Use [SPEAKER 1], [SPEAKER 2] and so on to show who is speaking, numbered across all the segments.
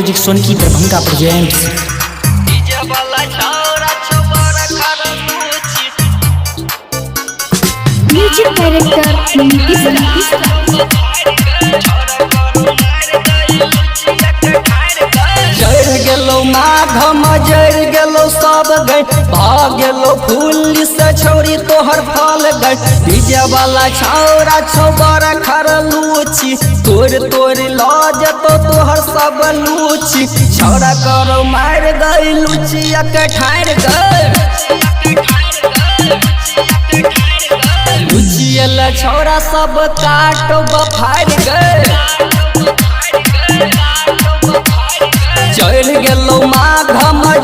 [SPEAKER 1] Music Sonki Darbhanga presents.
[SPEAKER 2] Music director Nitish Raj.
[SPEAKER 3] जर गेलो माघ जर गेलो सब गई भ गेलो फूल से छौरी तोहर फल गई। डीजे वाला छौरा छौ बड़ा खरलूची, तोर तोर ल जतो तोहर सब लूची। छौरा करो मार गई लूचिया के ठार गई, लूचियल छौरा सब काटो बफार गई। चढ़ गेलो माघ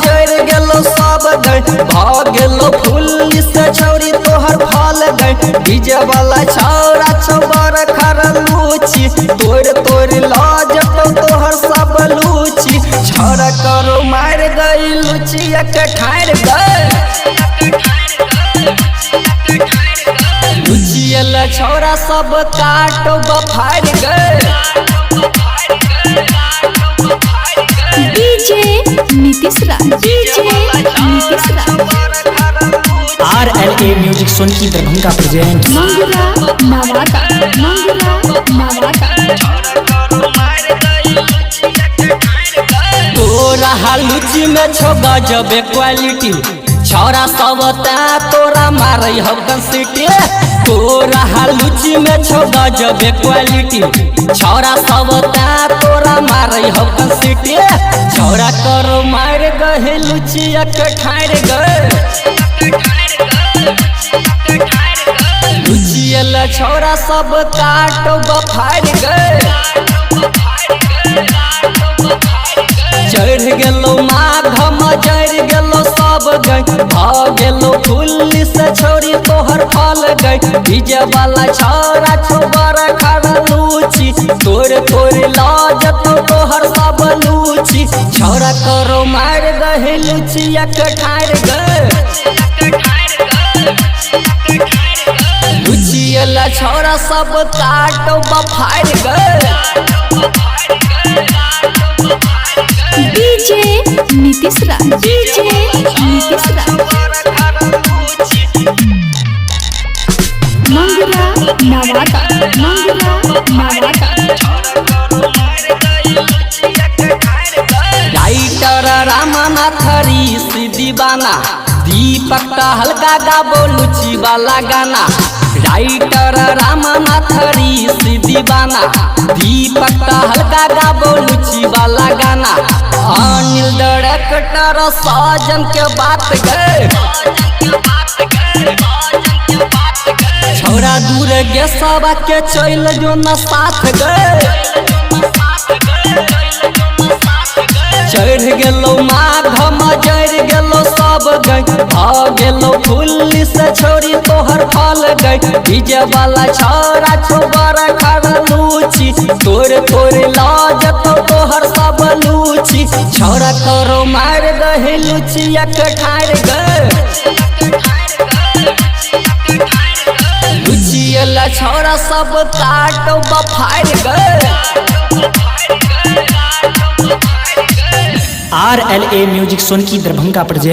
[SPEAKER 3] जर गेलो सब गई भ गेलो फूल से छौरी तोहर फल गई। डीजे वाला छौरा छौ बड़ खरलूची, तोर तोर ल जतो तोहर सब लूची। छौरा करो मार गई लूचिया के ठार गई, लूचियल छौरा सब काटो बफार गई।
[SPEAKER 2] DJ Nitish Raj, DJ Nitish Raj.
[SPEAKER 1] RLA Music Sonki Darbhanga presents.
[SPEAKER 2] Mangra Nawada, Mangra Nawada.
[SPEAKER 3] तोरा लुची में छौ गजब क्वालिटी, छौरा सब तोरा मारै हौ सिटी। तोरा लुची में छौ गजब क्वालिटी, छौरा सब तोरा मारै हौ सिटी। छौरा करो मार गहे लुचिया के ठार गए, लुचियल छौरा सब काटो बफार गए। चढ़ गेलो माघ जर गेलो सब गई भ गेलो फूल से छौरी तोहर फल गई। डीजे वाला छौरा छौ बड़ा खरलूची, तोर तोर ल जतो तोहर सब लूची। छौरा करो मार गहे लूचिया के ठार गए, लूचियल छौरा सब काटो बफार गए।
[SPEAKER 2] DJ Nitish Raj, DJ Nitish Raj. Mangra Nawada, Mangra Nawada.
[SPEAKER 3] Writer Ramnath Rishi दीवाना, दीपक हल्का गाबो लुची वाला गाना। राइटर रामनाथ ऋषि दीवाना, दीपक हल्का गाबो लुची वाला गाना। अनिल डायरेक्टर साजन के बात गए, छौरा दूर गे सब के चल जो न साथ गए। चढ़ गेलो माघ जर गेलो सब गई भ गेलो फूल से छौरी तोहर फल गई। डीजे वाला छौरा छौ बड़ा खरलूची, तोर तोर ल जतो तोहर सब लूची। छौरा करो मार गहे लूचिया के ठार गए, लूचियल छौरा सब काटो बफार गए।
[SPEAKER 1] RLA Music Sonki Darbhanga presents.